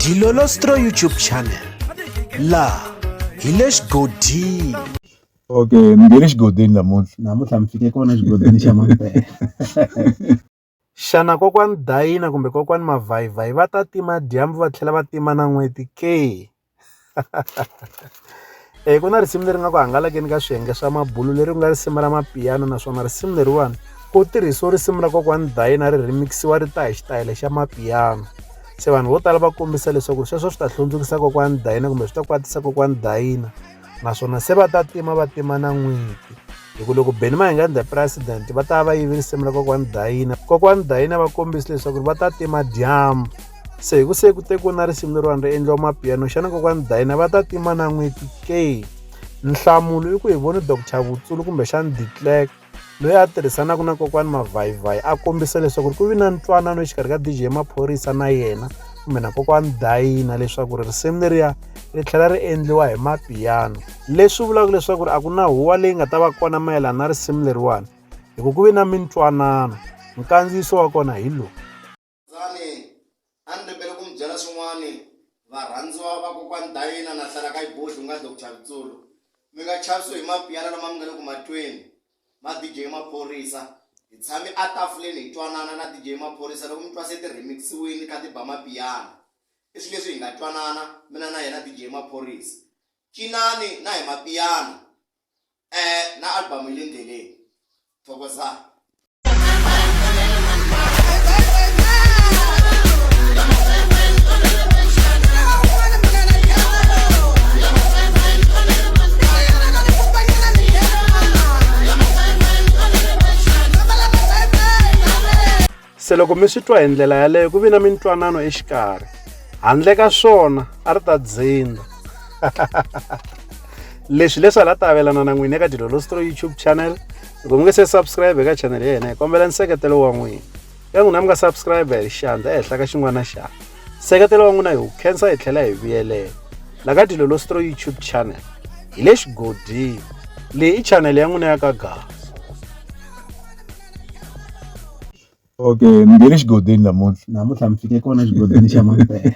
Dilolostro YouTube channel laha hi le xigodini. Okay, mi nge le xigodini namuntlha. Namuntlha mi fike kona xigodini xa mampela. Xana kokwani Dayina kumbe kokwani Mavhayivhayi va ta tima dyambu va tlhela va tima na n'weti ke? Ku na risimu leri nga ku hangalakeni ka swiyenge swa mabulu leri ku nga risimu ra mapiyano naswona risimu leriwani ku tirhisiwa risimu ra kokwani Dayina ri remix-iwa ri ta hi xitayele xa mapiyano se vanhu vo tala va kombisa leswaku sweswo swi ta hlundzukisa kokwani Dayina kumbe swi ta kwatisa kokwani Dayina naswona se va ta tima va tima na n'weti hi ku loko Benny Mayengani the president va ta va yive risimu ra kokwani Dayina kokwani Dayina va kombise leswaku va ta tima dyambu Se hi ku se ku tekiwe na risimu leriwani ri endliwa mapiano xana kokwani Dayina va ta tima na n'weti ke? Nhlamulo i ku hi vone Doctor Vutsulu kumbexana De Klerk loyi a tirhisanaka na kokwani Mavhayivhayi a kombisa leswaku ku vi na ntwanano exikarhi ka DJ Maphorisa na yena kumbe na kokwani Dayina leswaku ri risimu leriya ri tlhela ri endliwa hi mapiano leswi vulaka leswaku ri a ku na huwa leyi nga ta va kona mayelana na risimu leriwani hi ku ku vi na mintwanano nkandziyiso wa kona hi lowu. Zani, a ni rivele ku mi byela swin'wani varhandziwa va kokwani Dayina na hlala ka Iboshi ku nga Doctor Vitsulu. Mi nga chavisiwi hi mapiyana lama mi nga le ku ma tweni ma DJ Maphorisa. Hi tshame a tafuleni hi twanana na DJ Maphorisa loko mi twa se ti remix-iwini kha ti ba mapiyana. I swilo leswi hi nga twanana mina na yena DJ Maphorisa. Cinani na hi mapiyano na album yi le ndleleni. Thokozani. Se loko mi swi twa hi ndlela yaleyo ku vi na mintwanano exikarhi handle ka swona a ri ta dzinda leswi leswi hala ta avelana na n'wina eka Dilolostro YouTube channel loko mi nge se subscribe eka channel ya hina hi kombela nseketelo wa n'wina ka n'wina mi nga subscribe hi xandla ehenhla ka xin'wana xa nseketelo wa n'wina hi wu khensa hi tlhela hi vuyelela la ka Dilolostro YouTube channel hi le xigodini leyi i channel ya n'wina ya ka Gaza. Okay, mi nge le xigodini namuntlha. Namuntlha mi fike kona xigodini xa mampela.